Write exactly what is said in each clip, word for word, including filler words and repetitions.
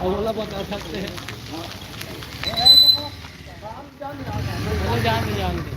बोला बता सकते हैं। बोले जान दे, जान दे।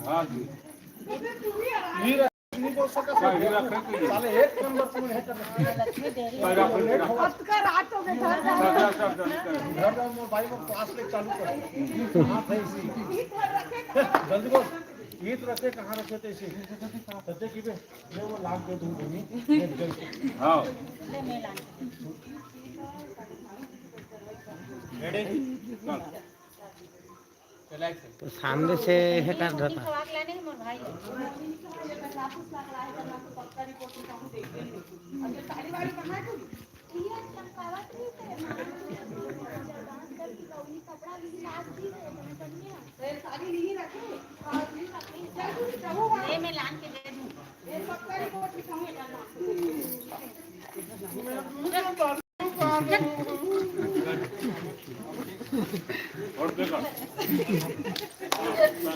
हाँ जी। नहीं बोल सकता। साले एक नंबर तुम है। घर जाओ, मोर भाई, मोर क्लास ले चालू कर। हाँ, भाई, इसी। जल्दी बोल। ईद रखे, कहाँ रखे थे इसी? सच्चे की बे, ये वो लाख दे दूँ, नहीं? हाँ। Ready? चल। तो सामने से हेटर रहता।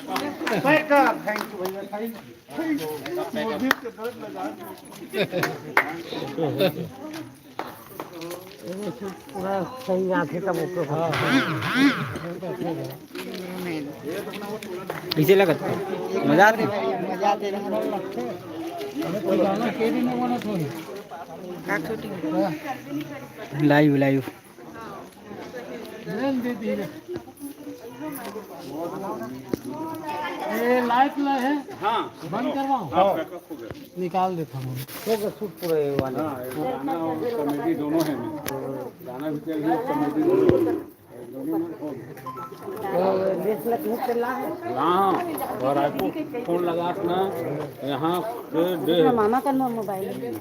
Thank you, भैया, thank you, thank you। Modi के दर्द लगा। पूरा सही आथे तब ओके। कैसे लगत? मजा आथे? मजा आथे। Live, live। ये light ला है। हाँ। बंद करवाओ। हाँ, pack up हो गया। निकाल देता हूँ। हो गया, shoot पूरा ये वाला। हाँ, ये गाना और comedy दोनों है में। गाना भी चल रही है, comedy भी चल रही है। दोनों में हो गया। तो देश में कहीं से ला है? हाँ, और आपको फोन लगा अपना यहाँ पे दे। अपना मामा का मोबाइल है।